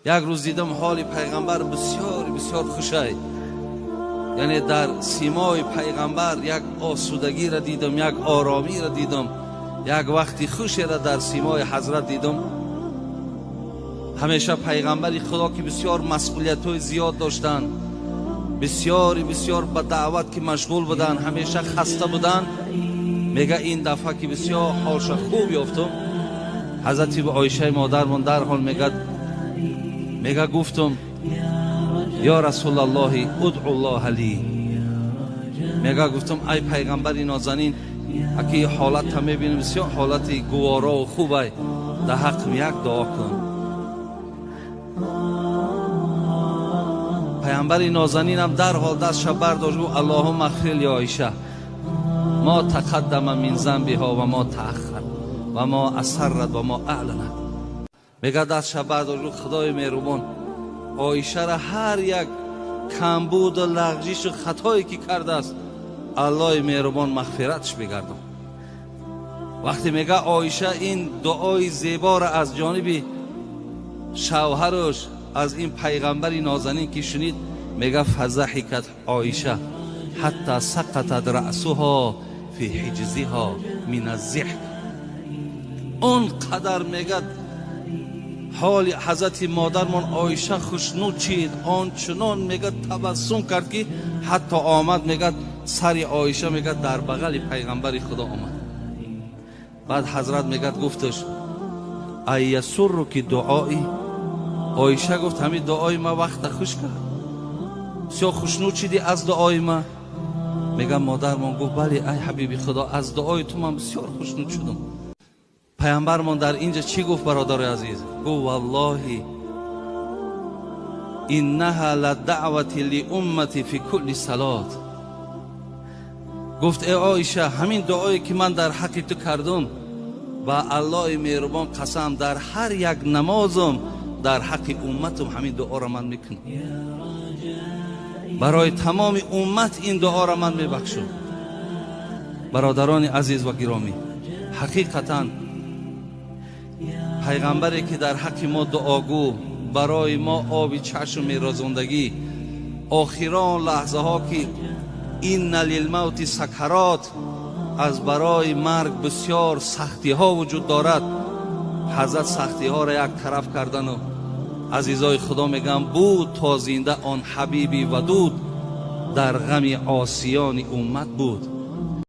Як рӯз дидам ҳоли пайғамбар бисёр бисёр хушай, яъне дар симои пайғамбар як осудагиро дидам, як оромиро дидам, як вақти хушеро дар симои ҳазрат дидам. Ҳамеша пайғамбари худо ки бисёр масъулиятҳои зиёд доштанд, бисёри бисёр ба даъват ки машғул буданд, ҳамеша хаста буданд. Мега ин дафъа ки бисёр ҳолша хуб ёфтум, ҳазрати Оишаи модармон дарҳол мега гуфтум: ё расулаллоҳи, удъуллоҳа ли. Мега гуфтум: ай пайғамбари нозанин, аки ҳолатта мебинем, бисёр ҳолати гуворову хубай, дар ҳаққим як дуо кун. Пайғамбари нозанинам дарҳол дастша бардошт, гуфт: аллоҳумма ғфир ли Оиша мо тақаддама мин занбиҳо ва мо тааххар ва мо асаррат ва мо аъланат. Мега дастша бардошт, гуфт: худои меҳрубон, Оишара ҳар як камбуду лағжишу хатое ки кардааст, аллоҳи меҳрубон мағфиратш бигардон. Вақте мега Оиша ин дуои зеборо аз ҷониби шавҳараш, аз ин пайғамбари нозанин ки шунид, мега фазаҳикат Оиша ҳатта сақатат раъсуҳо фи ҳиҷзиҳо мин аззиҳк. Он қадар мега ҳоли ҳазрати модармон Оиша хушнуд шид, ончунон мега табассум кард ки ҳатто омад, мега сари Оиша мега дар бағали пайғамбари худо омад. Баъд ҳазрат мега гуфташ: айясурруки дуои? Оиша гуфт: ҳамин дуои ма вақта хуш кард, бисёр хушнуд шидӣ аз дуои ма? Мега модармон гуфт: бале, ай ҳабиби худо, аз дуои ту ман бисёр хушнуд шудам. Пайғамбармон дар инҷа чӣ гуфт, бародари азиз? Гуфт: валлоҳи иннаҳа ладаъвати лиуммати фи кулли салот. Гуфт: э Оиша, ҳамин дуое ки ман дар ҳаққи ту кардум, ба аллоҳи меҳрубон қасам, дар ҳар як намозум дар ҳаққи умматум ҳамин дуоро ман мекунам, барои тамоми уммат ин дуоро ман мебахшам. Бародарони азиз ва гиромӣ, ҳақиқатан пайғамбаре ки дар ҳаққи мо дуогӯ, барои мо оби чашм мерозондагӣ, охирон лаҳзаҳо ки инна лилмавти сакарот, аз барои марг бисёр сахтиҳо вуҷуд дорад, ҳазрат сахтиҳоро як тараф кардану азизои худо мегӯям, буд то зинда он ҳабиби вадуд, дар ғами осиёни уммат буд.